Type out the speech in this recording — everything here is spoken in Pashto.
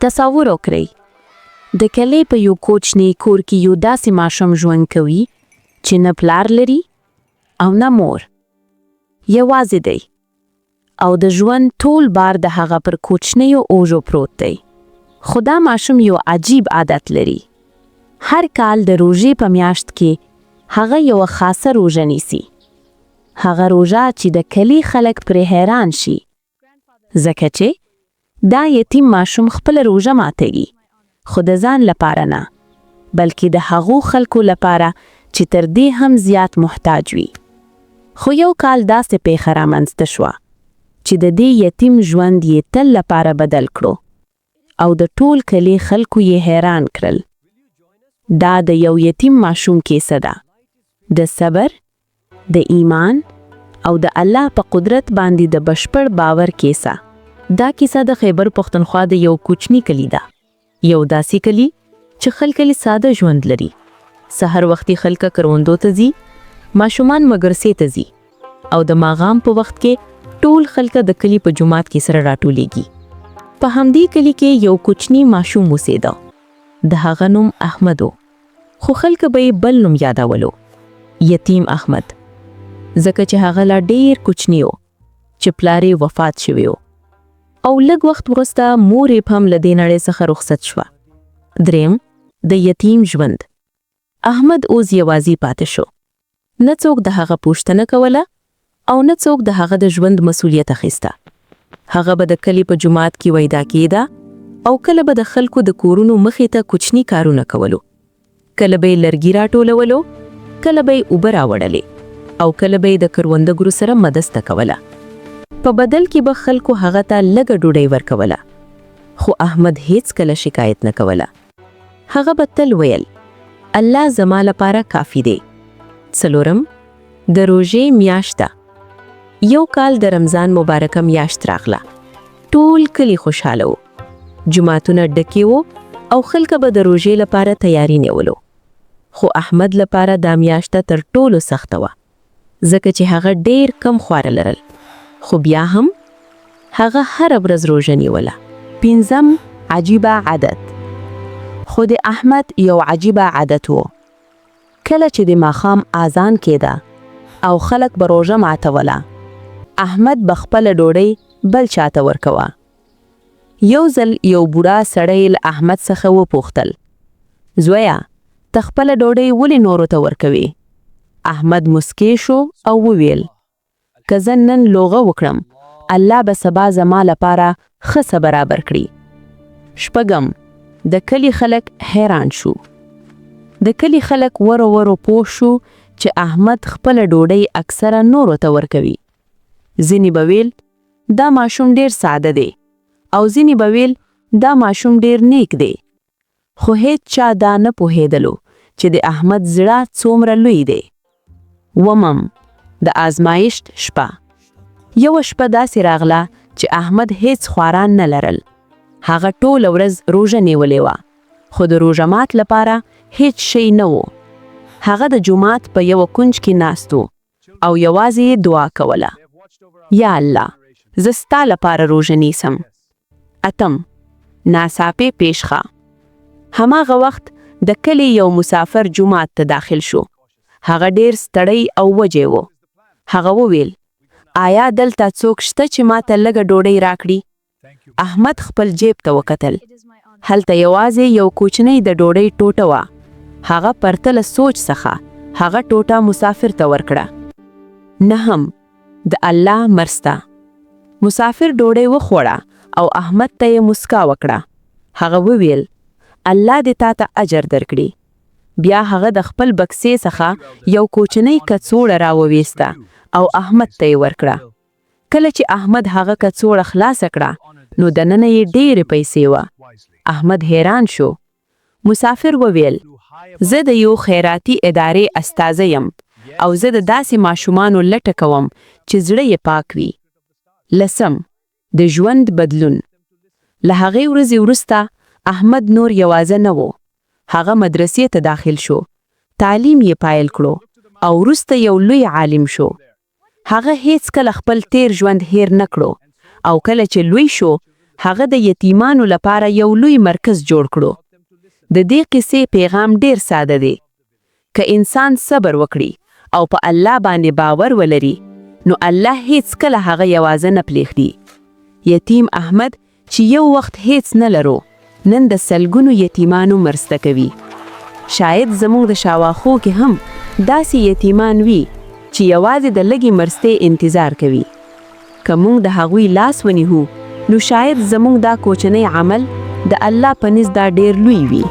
تصور وکړئ، د کلي په یو کوچني کور کې یو داسې ماشوم ژوند کوي چې نه پلار لري او نه مور. یوازې دی او د ژوند ټول بار د هغه پر کوچنیو اوږو پروت دی. خو دا ماشوم یو عجیب عادت لري. هر کال د روژې په میاشت کې هغه یوه خاصه روژه نیسي. هغه روژه چې د کلي خلک پرې حیران شي. ځکه چې دا یتیم ماشوم خپله روژه ماتوي، خو د ځان لپاره نه، بلکې د هغو خلکو لپاره چې تر دې هم زیات محتاج وي. خو یو کال داسې پېښه رامنځته شوه چې د دې یتیم ژوند یې تل لپاره بدل کړو او د ټول کلي خلکو یې حیران کړل. دا د یو یتیم ماشوم کیسه ده، د صبر، د ایمان او د الله په قدرت باندې د بشپړ باور کیسه. دا کیسه د خیبر پښتونخوا د یو کوچني کلي ده. یو داسې کلي چې خلک یې ساده ژوند لري. سهار وختي خلک کروندو ته ځي، ماشومان مدرسې ته ځي او د ماښام په وخت کې ټول خلک د کلي په جومات کې سره راټولیږي. په همدې کلي کې یو کوچنی ماشوم اوسېده. د هغه نوم احمد و، خو خلک به یې بل نوم یادولو، یتیم احمد، ځکه چې هغه لا ډیر کوچنی و چې پلار یې وفات شوی و او لږ وخت وروسته مور یې هم له دې نړۍ څخه رخصت شوه. دریم، د یتیم ژوند. احمد اوس یوازې پاتې شو. نه څوک د هغه پوښتنه کوله او نه څوک د هغه د ژوند مسولیت اخیسته. هغه به د کلي په جومات کې ویده کېده او کله به د خلکو د کورونو مخې ته کوچني کارونه کولو. کله به یې لرګي راټولولو، کله به یې اوبه راوړلې او کله به یې د کروندګرو سره مرسته کوله. په بدل کې به خلکو هغه ته لږه ډوډۍ ورکوله، خو احمد هیڅکله شکایت نه کوله. هغه به تل ویل، الله زما لپاره کافي دی. څلورم، د روژې میاشت ده. یو کال د رمضان مبارکه میاشت راغله. ټول کلی خوشحاله و، جوماتونه ډکې وو او خلک به د روژې لپاره تیاری نیولو. خو احمد لپاره دا میاشت تر ټولو سخته وه، ځکه چې هغه ډیر کم خواره لرل. خو بیا هم هغه هره ورځ روژه نیوله. پنځم، عجیبه عادت. خو د احمد یو عجیبه عادت و. کله چې د ماښام اذان کېده او خلک به روژه ماتوله، احمد به خپله ډوډۍ بل چاته ورکوه. یو ځل یو بوډا سړی له احمد څخه وپوښتل، زویه، ته خپله ډوډۍ ولې نورو ته ورکوې؟ احمد موسکی شو او وویل، که زه نن لوغه وکړم، الله به سبا زما لپاره ښه څه برابر کړي. شپږم، د کلي خلک حیران شو. د کلي خلک ورو ورو پوه شو چې احمد خپله ډوډۍ اکثره نورو ته ورکوي. ځینې به ویل، دا ماشوم ډیر ساده دی، او ځینې به ویل، دا ماشوم ډیر نیک دی. خو هیڅ چا دا نه پوهېدلو چې د احمد زړه څومره لوی دی. اووم، د ازمایښت شپه. یوه شپه داسې راغله چې احمد هیڅ خواران نه لرل. هغه ټوله ورځ روژه نیولې وه، خو د روژه مات لپاره هیڅ شی نه و. هغه د جومات په یوه کونج کې ناست و او یوازې یې دعا کوله، یا الله، زه ستا لپاره روژه نیسم. اتم، ناڅاپي پیښه. هماغه وخت د کلي یو مسافر جومات ته داخل شو. هغه ډیر ستړی او وږی و. هغه وویل، آیا دلته څوک شته چې ماته لږه ډوډۍ راکړي؟ احمد خپل جیب ته وکتل. هلته یوازې یو کوچنی د ډوډۍ ټوټه وه. هغه پرته له سوچ څخه هغه ټوټه مسافر ته ورکړه. نهم، د الله مرسته. مسافر ډوډۍ وخوړه او احمد ته یې مسکا وکړه. هغه وویل، الله دې تا ته اجر درکړي. بیا هغه د خپل بکسې څخه یو کوچنۍ کڅوړه راوویسته او احمد ته یې ورکړه. کله چې احمد هغه کڅوړه خلاصه کړه، نو دننه یې ډېرې پیسې وه. احمد حیران شو. مسافر وویل، زه د یو خیراتي ادارې استازی یم او زه د داسې ماشومانو لټه کوم چې زړه یې پاک وي. لسم، د ژوند بدلون. له هغې ورځې وروسته احمد نور یوازې نه و. هغه مدرسې ته داخل شو، تعلیم یې پیل کړو او وروسته یو لوی عالم شو. هغه هیڅکله خپل تیر ژوند هیر نه کړو او کله چې لوی شو، هغه د یتیمانو لپاره یو لوی مرکز جوړ کړو. د دې قصې پیغام ډیر ساده دی. که انسان صبر وکړي او په الله باندې باور ولري، نو الله هیڅکله هغه یوازې نه پرېږدي. یتیم احمد چې یو وخت هیڅ نه لرو، نن د سلګونو یتیمانو مرسته کوي. شاید زموږ د شاواخو کې هم داسې یتیمان وي چې یوازې د لږې مرستې انتظار کوي. که موږ د هغوی لاس ونیو، نو شاید زموږ دا کوچنی عمل د الله په نزد دا ډیر لوی وي.